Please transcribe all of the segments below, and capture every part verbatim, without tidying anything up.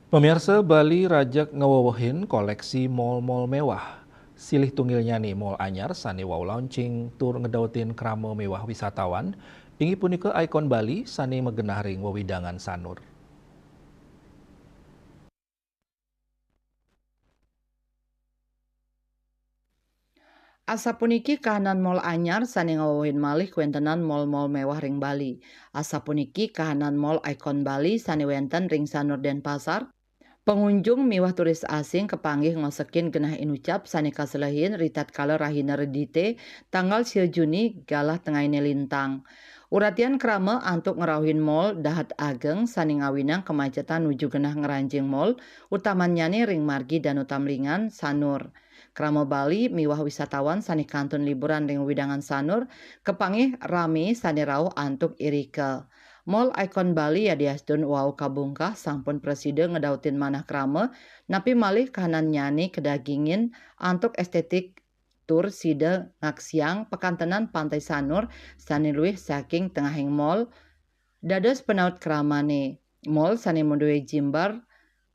Pemirsa, Bali rajeg ngewewehin koleksi mall-mall mewah. Silih tunggilnyane mall anyar sane wau launching tur ngedautin krame mewah wisatawan, inggih punika Ikon Bali sane magenah ring wewidangan Sanur. Asapuniki kahanan mall anyar sane ngwewehin malih kawentenan mall-mall mewah ring Bali. Asapuniki kahanan mall Ikon Bali sane wenten ring Sanur Denpasar. Pengunjung miwah turis asing kapanggih ngosekin genah inucap sane kaselehin ritatkala rahina Redite tanggal sia Juni galah tengahine lintang. Uratian krama antuk ngrauhin mall dahat ageng sane ngawinang kemacetan nuju genah ngranjing mall, utamannyane ring margi Danu Tamlingan, Sanur. Krama Bali miwah wisatawan sane kantun liburan ring wewidangan Sanur kapanggih rame sane rauh antuk irika. Mall Ikon Bali yadiastun wau kabungkah sampun prasida ngedautin manah krama, napi malih kahanannyane kadagingin antuk estetik tur sida ngaksiang pakantenan Pantai Sanur sane luih saking tengahing mall. Dados panaut kramane, mall sane madue jimbar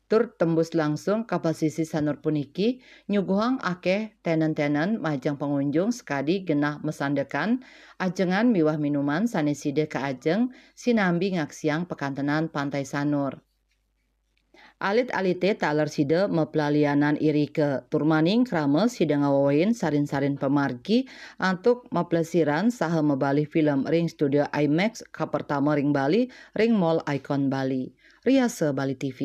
tur tembus langsung ka pasisi Sanur puniki nyuguhang akeh tenen-tenen majeng pangunjung sakadi genah masandekan, ajengan miwah minuman sane sida kaajeng sinambi ngaksiang pakantenan Pantai Sanur. Alit-alite taler sida maplalianan irika, tur maning krama sida ngawewehin sarin-sarin pamargi antuk maplesiran saha mabalih film ring studio IMAX kapertama ring Bali, ring Mall Ikon Bali. Riasa Bali T V.